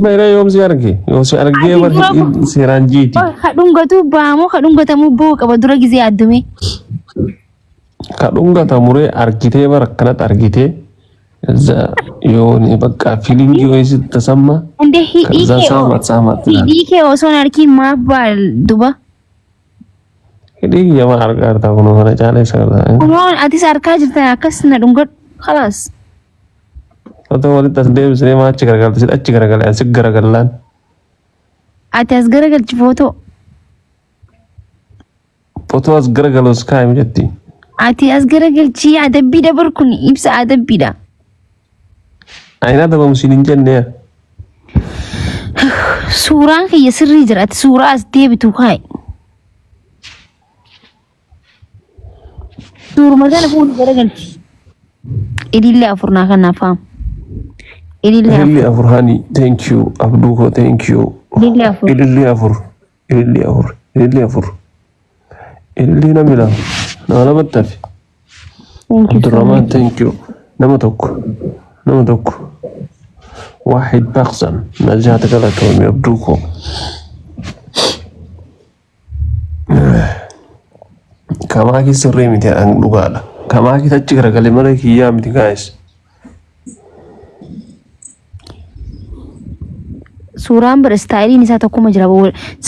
Bayra yoom si arge? Yoo si argee Ati bar dura hidhiin seeraan jiiti. ka dhungatu baamoo ka dhungatamuu ba'uu qaba dura gizee addume. Ka dhungatamuree argitee bar akkanatti argitee ከዛ የሆነ በቃ ፊሊንግ ወይ ስትሰማ Inde hidhii ከዛ kee ሳማት ሳማት ትላለህ። hidhii kee osoo hin argin maaf baal duba. Hidhii kiyya maal argaa jirta kunoo kana caalee isa gartaa. Kunoo atis arkaa jirtan akkas na dhungadhu. Khalaas. Otoo walitti as deebisnee maa achi garagalte si achi garagale asi garagallaan. Ati as garagalchi footoo. Otoo as garagalus kaa'im jetti. Ati as garagalchi adabbiidha bar kun ibsa adabbiidha. Ayinaa dabamu siin hin jennee. Suuraan kiyya sirrii jira. Ati suuraa as deebitu kaa'i. Suuruma kana fuudhi garagalchi. Ilillee afur naa kanaaf faam. Ilillee afur. Ilillee afur hani thank you abduu koo thank you. Ilillee afur. Ilillee afur ilillee afur ilillee afur ilillee namni lama nama lamatti hafe. Thank you so Abdurrahman much. thank you nama tokko nama tokko waahid baqsan najaata galatoomi abduu koo. Kamaa sirrii miti an dhugaadha. Kamaa achi garagalee mana kiyyaa miti guys. Suuraan bara istaayiliin isaa tokkuma jira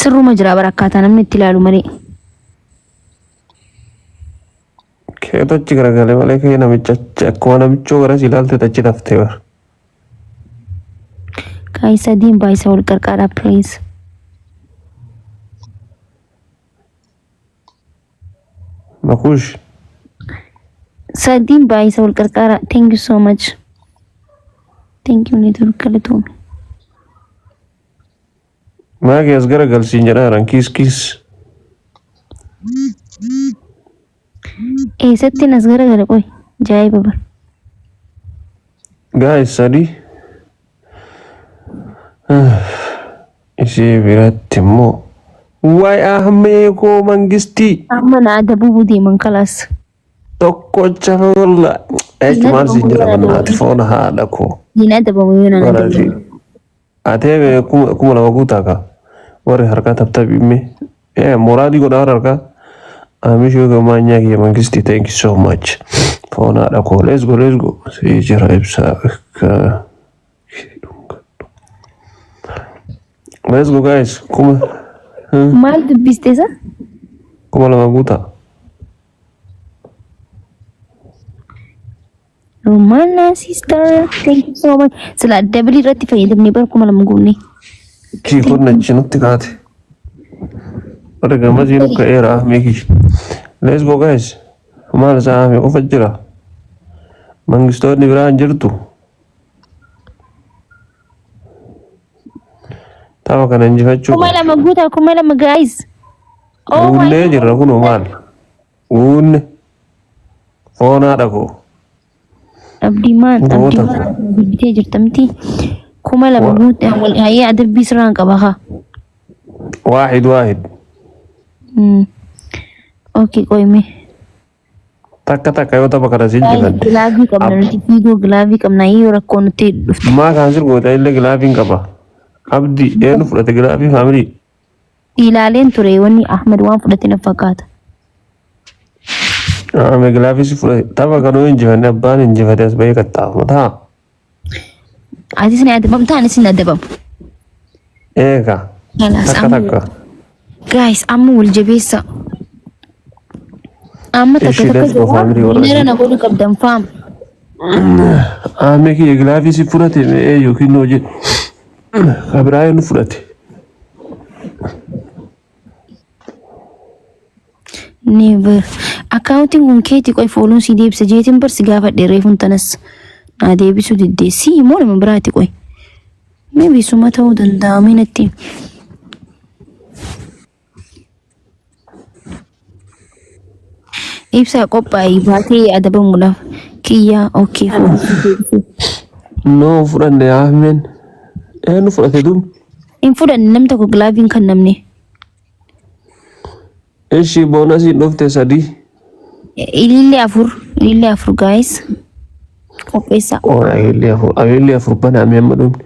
sirruma jira bara akkaataa namni itti ilaalu malee. Keetu achi garagalee malee kee namicha achi akkuma namichoo garas ilaalte achi taftee bara. Guys sadiin baay'isa wal qarqaaraa please. Makuush. Sadiin baay'isa wal qarqaaraa. Thank you so much. Thank you network galatoomi. Maakii as garagalsiin jedhaaran kiis kiis. Eessatti as garagale qoy? Ajaa'iba bar. Guys sadii. Ishee biratti immoo waay ahmee koo mangistii Amma na adabuu deeman kalaas. tokkocha walla. Eechi maal siin jedha bannaati foon haadha koo. Hin adabamu yoo naan Walaati. adabamu. Atee 2000 guutaa ka warri harkaa tabtabimme. Moraadii godhaa warri harkaa. Amishuu gamanyaa kiyya mangistii thank you so much. Foon haadha koo let's go let's go. Si jira ibsaa. Let's go guys. Kuma Maal dubbiste isa? 2000 guutaa. Romana sister, thank you so much. Sila double irratti fayyadamnee bara 2000 guunne. Kiikon achi nutti kaate. Warri gammasii nu ka'eera ahmee kiyya. Let's go guys. Maal isaa ahmee qofa jira. Mangistoonni biraa hin jirtu. Tapha kana injifachuu Kuma qabna. lama guutaa 2000 guys. Oh my Guunnee jirra kunoo maal? Guunne. Foon haadha koo. Abdiimaan Goota Abdiimaan koo. dubbitee jirta miti. 2000 guutaa wal hayyee adabbii sirraan qaba haa. Waahid waahid. Okay qoyme. Takka takka yoo tapha kana si injifanne. Gilaavii qabna nuti fiigoo gilaavii qabna yoo rakkoo nutti dhufte. Maa kaan sir goota illee gilaafiin qaba. Abdi eenyu fudhate gilaafii faamilii? Ilaaleen ture wanni Ahmed waan fudhate na fakkaata. Ame gilaafii si fudhate. Tapha kana yoo injifanne abbaan injifate as bahee qaxxaamu ta'a. Atis ni adabamta anis ni adabamu. Eega. Kalaas Takka amma takka. guys amma wal jabeessa. Amma takka Ishi takka let's go family warra winner na godhu qabdan faam. Ame kiyya gilaafii si fudhate mee yookiin noo jedhu. Kabiraa eenyu fudhate? Never. Akkaawuntiin kun keeti qoy fooluun si deebisa jeetiin bar si gaafadhe reefuun tanas naa deebisuu diddee si immoo nama biraati qoy. Maybe suma ta'uu danda'a mee natti. Ibsaa qophaa'ii baatee adabamuudhaaf kiyyaa okay fooluun si deebisuu. No fudhanne Ahmeen. Eenyu fudhate dur? Hin fudhanne nam tokko gilaaviin kan namne. Ishi boonasiin dhufte sadii. Ilillee afur ilillee afur guys. Qopheessaa. Oh, ilillee afur. Ilillee afur banaa mee amma dhumne.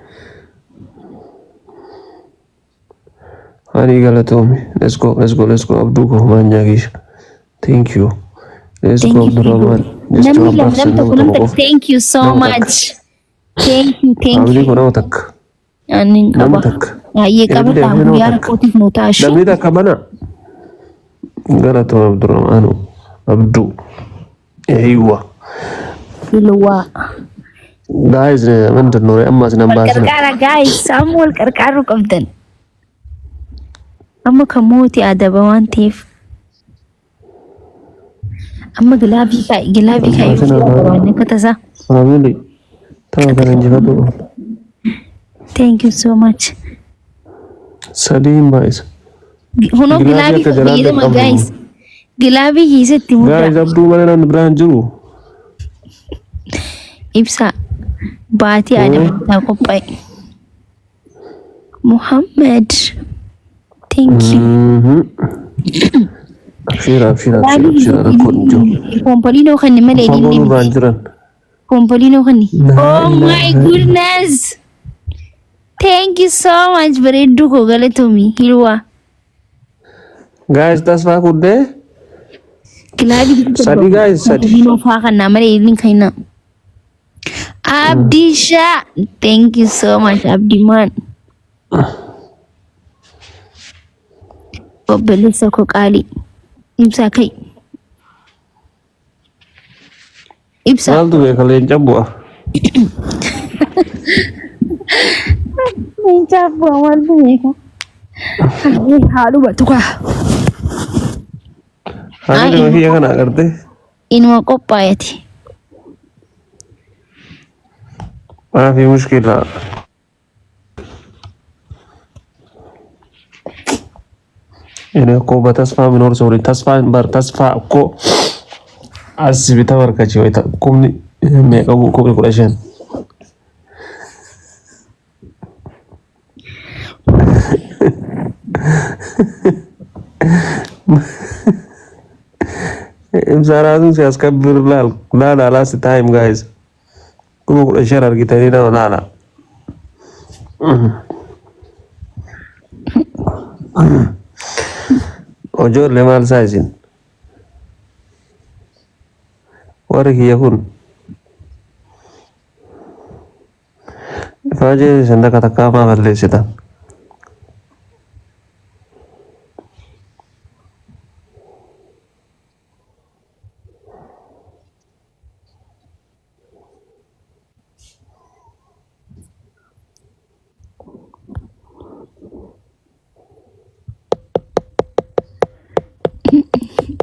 Ani galatoomi. Let's go, let's go, let's go. Abduu koo maanyaa keessa. Thank you. Let's Thank go, you, Abdurrahman. Figo. Just Namni one lama nam person, tokko nama nam tokko takka. qofa. Thank you so Nama takka. much. Thank you, thank Family you. koo nama takka. Ani hin Nama qaba. takka. Baay'ee Ilillee qabadhaa fi nama guyyaa takka. rakkootiif nu ta'a ishee. Namni takka bana. Galatoom Abdurrahman. Abduu. Eeywa. Ilwaa. Guys, ምንድን ነው? Ammas nan Wal baasina. qarqaara guys. Amma wal qarqaaruu qabdan. Amma kan mootii adaba waan ta'eef. Amma glove kaa'i, glove kaa'i Baasina. waan akka tasaa. Family. Tapha kana injifatu. Thank you so much. Sadiin baay'isa. Hunoo Glove glove akka jalaallee fayyadama qabnu. guys. Glove keessatti muddaa. Guys, Abduu malee namni biraan jiru. Ibsaa baatii adabataa qophaa'e. Muhammad. Thank you. Abshiira, abshiira, abshiira, abshiira, rakkoon hin jiru. Poompoliinoo kan malee Fagoo ilillee nurraan miti. jiran. Poompoliinoo kan. Laa Oh my ilaaha. goodness. Thank you so much, bareedduu koo, galatoomi Hilwaa. Guys, tasfaa kuddee. Glove Sadi guys, sadi. Poompoliinoo faa kannaa malee ililliin kan Abdisha. Thank you so much, Abdi man. Obboleessa koo qaalii. Ibsaa kai. Ibsaa. Maaltu beeka, leenca bu'a. Leencaaf bu'a, maaltu beeka? Haadhuma tukaa. Ani nama kiyya kana agartee. Inuma qophaa'eeti. ما في مشكلة. እኔ እኮ በተስፋ የምኖር ሰው ነኝ። ተስፋ በር ተስፋ እኮ አስቢ ተመልከች። ወይ kumni meeqa, 15,000. Ibsaa ራሱን ሲያስከብር ላል ላላ last time guys, 15,000 argitanii nama laala. Ijoollee maal isaa isin warri kiyya kun ifaajee isin takka takkaa maa balleessitan?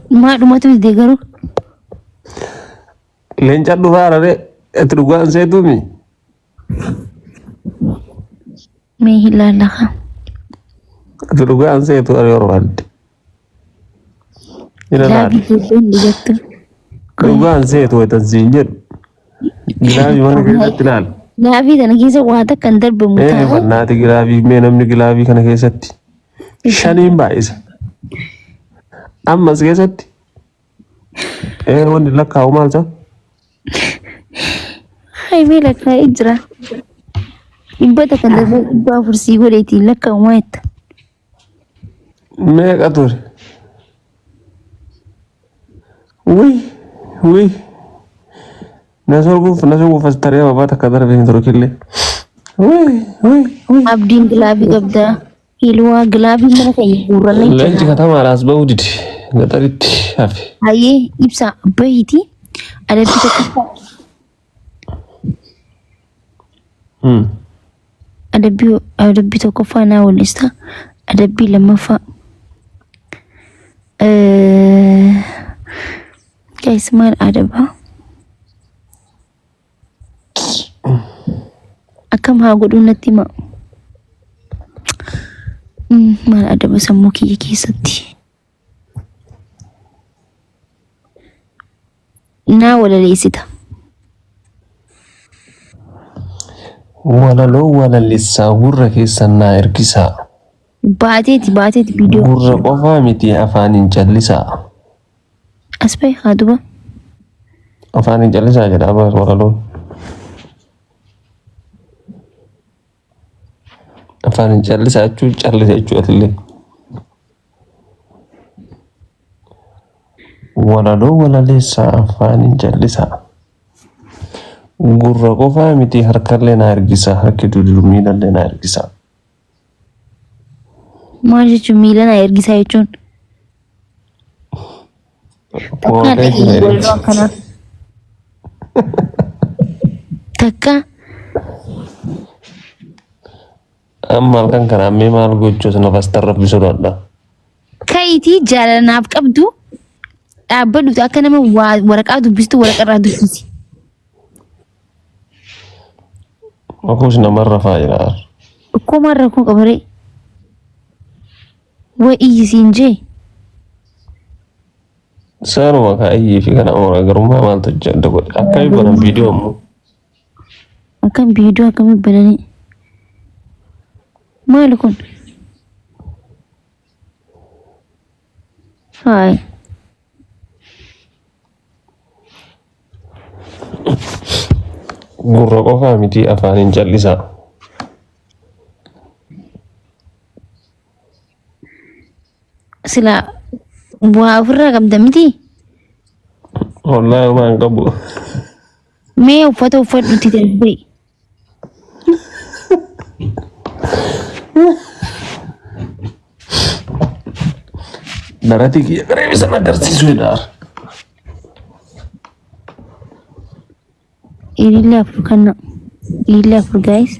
Maa dhumatu dide garuu. Leenca dhufaa raree itti dhugaan seetumi. Mee hin laallaka. Itti dhugaan seetu ari barbaadde. Ina Glove laali. ijoolleen dhugattu. Dhugaan seetu wayitan siin jedhu. Glove mana keessatti ilaali. Glove kana keessa waa takka hin darbamu Ee ta'a. bannaati glove, mee namni glove kana keessatti shaniin baay'isa. Ammas keessatti ee wanni lakkaa'u maal ta'a? Haymee lakkaa'ee jira. 100 darbee 400 sii godheetiin lakkaa'umaa jetta. Meeqa ture? Wuy wuy. Na sorguuf as taree babaa takka darbe hin turu killee. Wuy wuy wuy. Abdiin glove qabdaa. Hilwaa glove mana keenya guurranna Leenci jechuudha. katamaadhaas bahuu dide. Gaxaritti hafe. Hayyee ibsaa bahiiti. Adabbii tokkoffaa. Adabbii tokkoffaa naa wal'ista. Adabbii lammaffaa. Guys, maal adabaa? Akkam haa godhuu natti hima. Maal adaba sammuu kiyya keessatti? Naa walaleessita. Walaloo walalessaa gurra keessan naa ergisaa. Baateeti baateeti viidiyoo. Gurra qofaa miti afaaniin callisaa. As bahe haa duba. Afaaniin callisaa jedha abbas walaloon. Afaaniin callisaa jechuun callisa jechuudha illee. Walaloo walaleessaa afaaniin callisaa. Gurra qofaa miti harkallee na ergisa harki duudu miilallee na ergisa. Maal jechuun miila na ergisaa jechuun? Takkaan Kootee jira dhageenye walaloo jedhe. akkanaa. Takka Amma halkan kana ammee maal gochuus na bastan rabbi sodaadha. Ka'iitii jaalala naaf qabdu dhaabbadhuuti akka nama waa waraqaa dubbistu waraqaa irraa dubbisi. Makuus namarra faa jira. Ikkoo maal rakkoo qabaree? Way iyyi siin jee. Saanuma ka iyyii fi kana garummaa maaltu adda godhe. Akkami banan viidiyoo ammoo. Akkam viidiyoo akkamii bananii? Maali kun? Haay. Gurra qofaa miti afaaniin callisaa. Sila waa ofirraa qabda miti? Wallaahi homaa hin qabu. Mee uffata uffadhutti darbee. Daratii kiyya garee isa agarsiisuu jedha. Ilillee afur kanna. Ilillee afur guys.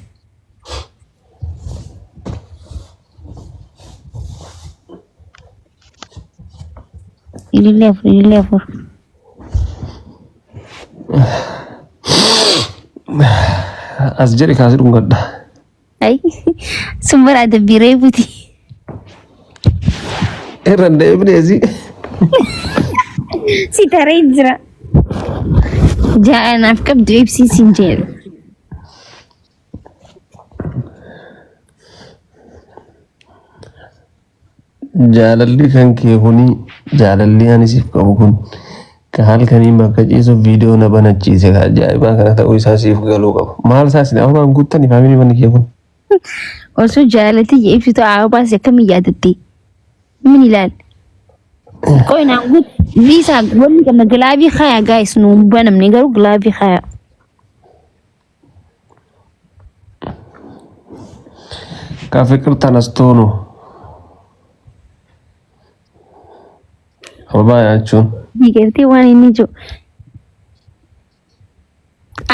Ilillee afur ilillee afur. As jedhi kaasii dhungadha. Ay sun bara adabbii reefuti. Irra hin deebine asii. Si taree jira. Jaalala naaf qabdu ibsii siin jedhu. Jaalalli kan kee kuni jaalalli ani siif qabu kun ka halkanii bakka ciisuuf viidiyoo na banachiise ka ajaa'ibaa kana ta'uu isaa siif galuu qaba. Maal isaa isin ababaan guuttanii faamilii manni kee kun? Osoo jaalati ibsitu ababaas akkamiin yaadatte? Min ilaal. Qoy naan gut viisaa wanni qabna gilaabii kaya gaayis nuun banamne garuu gilaabii kaya. Ka fiqir tanastoonu ababaa nyaachuun. Diigartee waan inni jiru.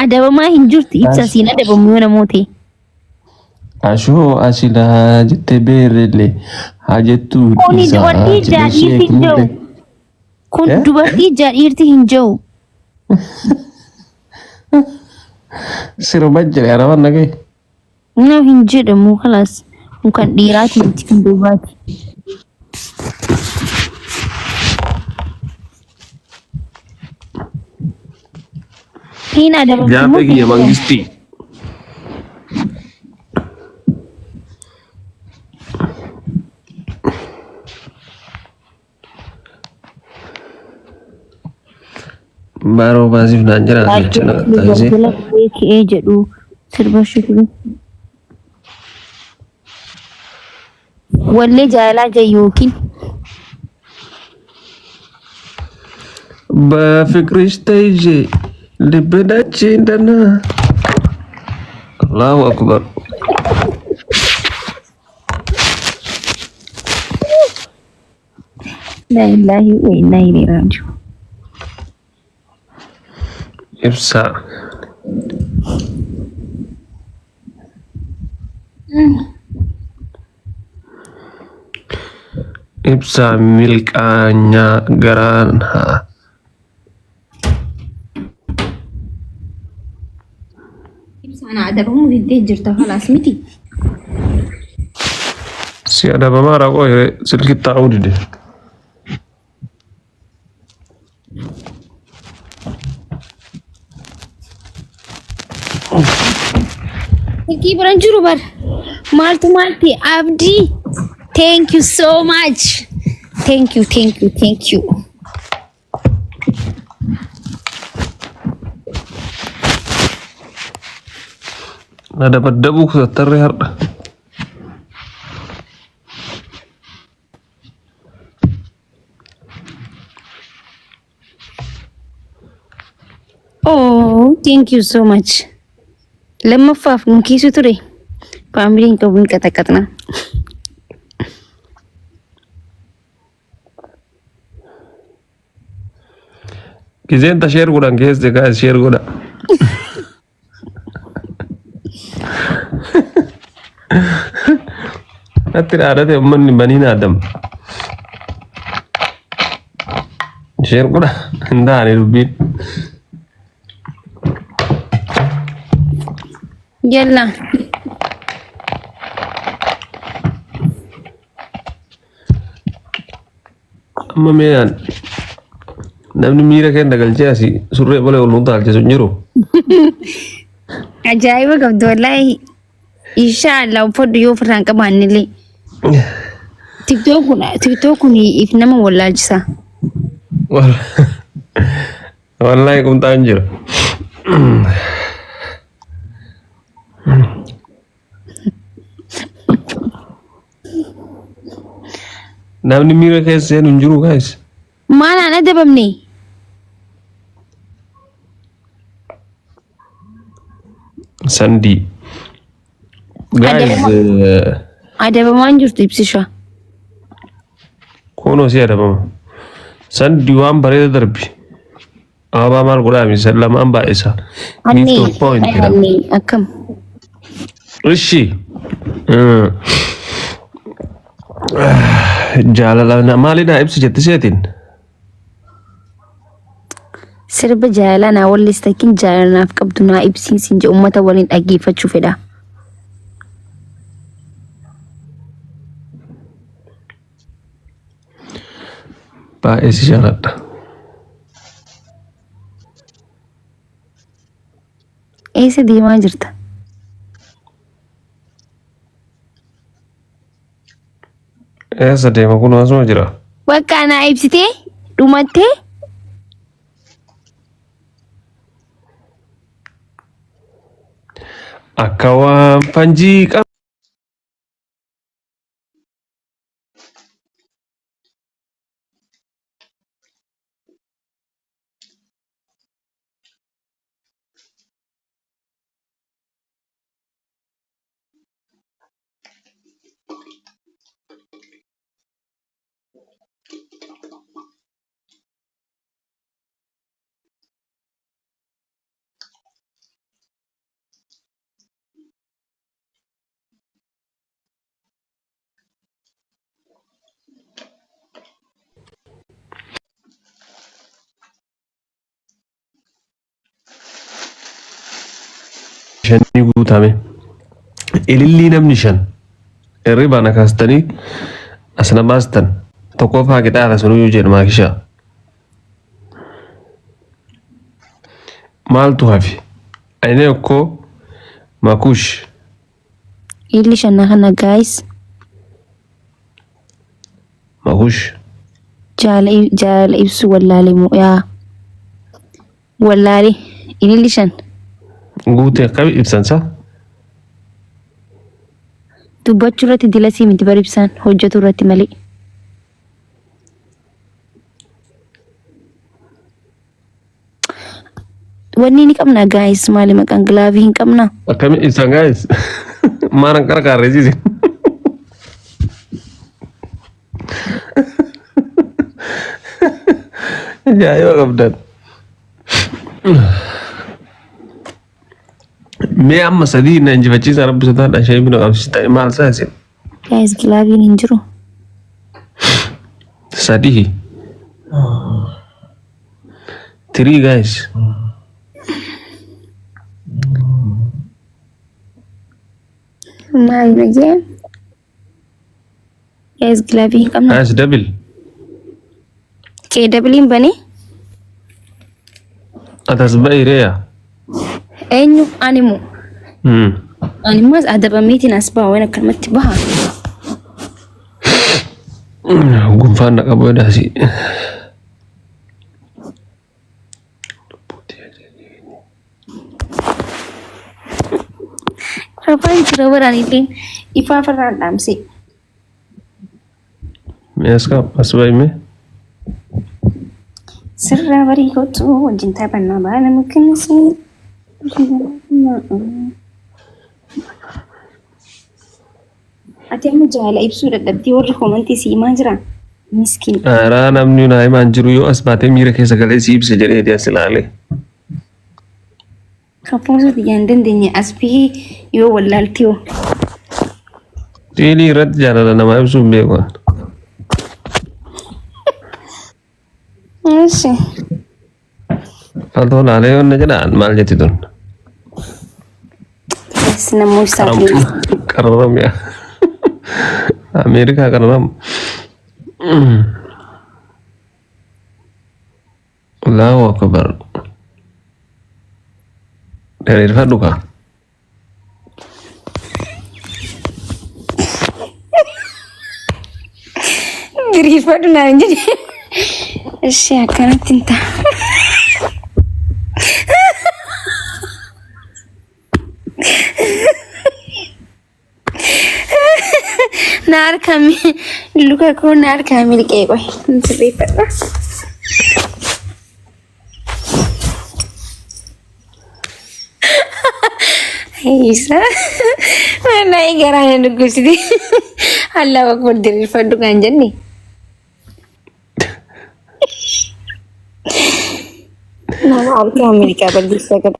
Adabamaa hin jirtu ibsa siin adabamu yoo namoota. Ashoo ashilaa jettee beerrellee haa jettuu Kuni dhiisaa dubartii jedhee jaadhiirti hin sheeknillee. jiru. Kun Eh? dubartii jaadhiirti hin jiru. Sirba jira araban nagee. No hin jedhamu kalaas. Kun kan dhiiraati miti kan dubaati. Hin adabamtu moo Jaafee hin kiyya adabamtu? mangistii. Baaroo baasiif naan jedhan jecha na taasisee. Jala ka'ee jedhu sirba shukrii. Wallee jaalalaa ja'i yookiin በፍቅርሽ ተይዤ ልቤ ዳቼ እንደና አላሁ አክበር። laa ilaahi wa innaa ilaihi raaji'uun. Ibsaa ibsaa milqaanyaa garaan haa Ibsaan adabamuu diddee jirta kalaas miti. Si adabamaa raaqoo hiree silkitti taa'uu dide. Silkii biran jiru bar. Maaltu maalti abdii. Thank you so much. Thank you, thank you, thank you. Na dabaddabuu kutattarree har'a. Oh, thank you so much. Lammaffaaf nu kiisu ture. Faamiliin qabu hin qaxaqaxna. Gizeen ta sheer godhan keessa guys sheer godha. Natti dhaadate uummanni baniin Aadam. Sheer godha hin taane dubbiin. Yalla. Amma meeyaan namni miira keenya galchee asii surree malee ol nu taalchisu hin jiru. Ajaa'iba qabdu wallaahi. Inshaallah uffadhu yoo ofirraa hin qabaannellee. Tiktook kun tiktook kun if nama wallaalchisa. Wallaahi qumxaan jira. Namni miira keessa seenu hin jiru guys. Maal aan adabamne? Sandii. Guys Adabamaan jirtu ibsisha. Kunoo si adabama. Sandii waan bareeda darbi. Ababaa maal godhaa misa lamaan baay'isa. Anni Gift of point jedhama. anni akkam. Ishi. Jaalala maalidha ibsi jette seetiin? Sirba jaalalaa naa wallistakin jaalala naaf qabdu naa ibsiin siin jedhu uummata waliin dhaggeeffachuu fedha. Baay'ee si jaaladha. Eessa deemaa jirta? Eessa deema kun asuma jira. Bakka naa ibsitee dhumattee Akka waan fanjii qaba. Shanii guutame. Ilillii namni shan hirribaa na kaastanii as na baastan tokkoffaa qixaata sunuyyuu jedhu maakishaa. Maaltu hafe? Ani okkoo makush. Illi shanna kana guys. Makush. Jaala jaalala ibsu wallaale moo yaa wallaale ililli shan. Guutee akkami ibsan sa? Dubbachuu irratti dilasii miti bar ibsaan hojjetu irratti malee. Wanni ni qabna guys maali maqaan gilaavii hin qabna. Akkami ibsan guys? Maaran qarqaarree siisi. Ajaa'iba qabdan. Mee amma sadii na injifachiisa rabbi sodaadha ishee bina qabsiistanii maal isaa isin? Guys gilaaviin hin jiru. Sadii. Three guys. Maal na jee? Guys gilaavii hin qabna. Guys double. Kee dabiliin banee Atas ba'i reeya. eenyu ani moo? Ani immoo adabameetiin as ba'a waan akkanumatti baha. Gunfaan na qabu edaasi. Rafaan jira waraan illee ifaa farraan dhaamsee. Mee as qab as ba'i mee. Sirraa barii kottu wajjin taphannaa baala mukkinisii. Ati amma jaalala ibsuu dadhabdee warri koomantii si himaa jira. Miskiin. Aaraa namni naa himaan jiru yoo as baatee miira keessa galee si ibsa jedhee as ilaale. Kafuusu biyya hin dandeenye as bihee yoo wallaaltee hoo. Siilii irratti jaalala namaa ibsuu hin beeku. Ishi. Faltoo laalee yoo na jedhaan maal jetti tun? Yes, nammoo ibsaa fi Qararam yaa. Ameerikaa qararam. Allahu akbar. Diriirfadhu kaa. Diriirfadhu naan jedhe. Ishee akkanatti hin ta'a. Na harkaa luka koo na harkaa miliqee qoy. Hin sirreeffadha. Isa wallahi garaa na dhukkubsite. Allahu akbar diriirfadhu kan jenne. Nama harkaa miliqaa balleessaa qaba.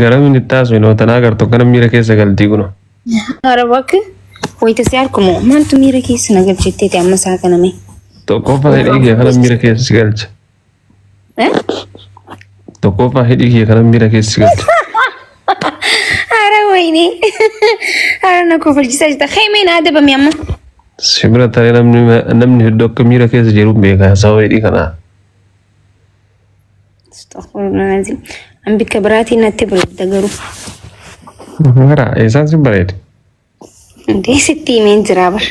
Garamiin itti haasofnu tanaa agartu akkana miira keessa galtii kuno. Hara bakka wayita si harkumoo maaltu miira keessa na galchetteeti amma isaa kana mee? Tokkoffaa hidhii kee kana miira keessa si galcha. Eh? Tokkoffaa hidhii kee kana miira keessa si galcha. Hara wayini. Hara na kofalchiisaa jirta. Keemee na adabame amma. Si bira taree namni namni hedduu akka miira keessa jiru beeka sababa hidhii kanaa. Astaghfirullah. An bikka biraatiin natti bareedda garuu. Mara eessaan si bareede? Indee sitti himeen jira bar.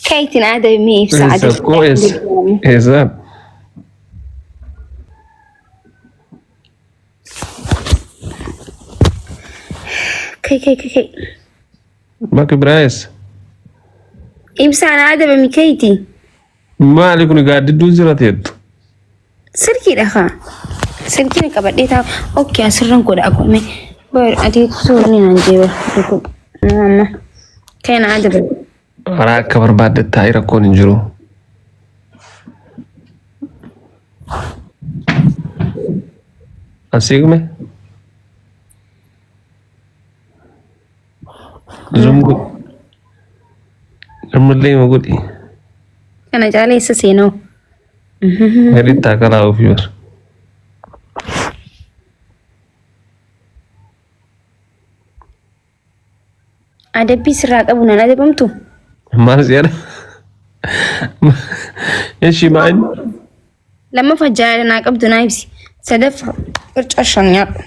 Kaayitiin aadaa himee ibsa Eessa aadaa. koo eessa? Eessaan? Kai kai kai kai. Bakki biraa eessa? Ibsaan aadaa kaayitii. Maali kun gaaddidduun sirra teettu? Silkiidha kaa. Silkiin qabadhee taa'u. Okkee asirran godha akkuma. Bar ati suurri naan jee bar. Amma. Kana adaba. Karaa akka barbaadde taa'ii rakkoon hin jiru. Asiigme. Zoom godhi. Ammallee ima godhi. Kana caala eessa seenoo? Gaditti haa kalaa ofii bar. Adabbii sirraa qabu nan adabamtu? Maal si jedha? Eshi maal? Lammaffaa jaalala naa qabdu naa ibsi. Sadaffaa qircaa shan nyaadhu.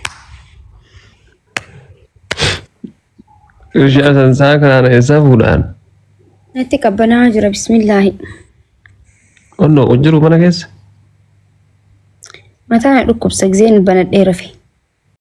Qircaa san saa kanaan eessaa fuudhaan? Natti qabbanaa'aa jira bismillaahi. Onnoo kun jiru mana keessa? Mataa na dhukkubsa gizeen banadhee rafe.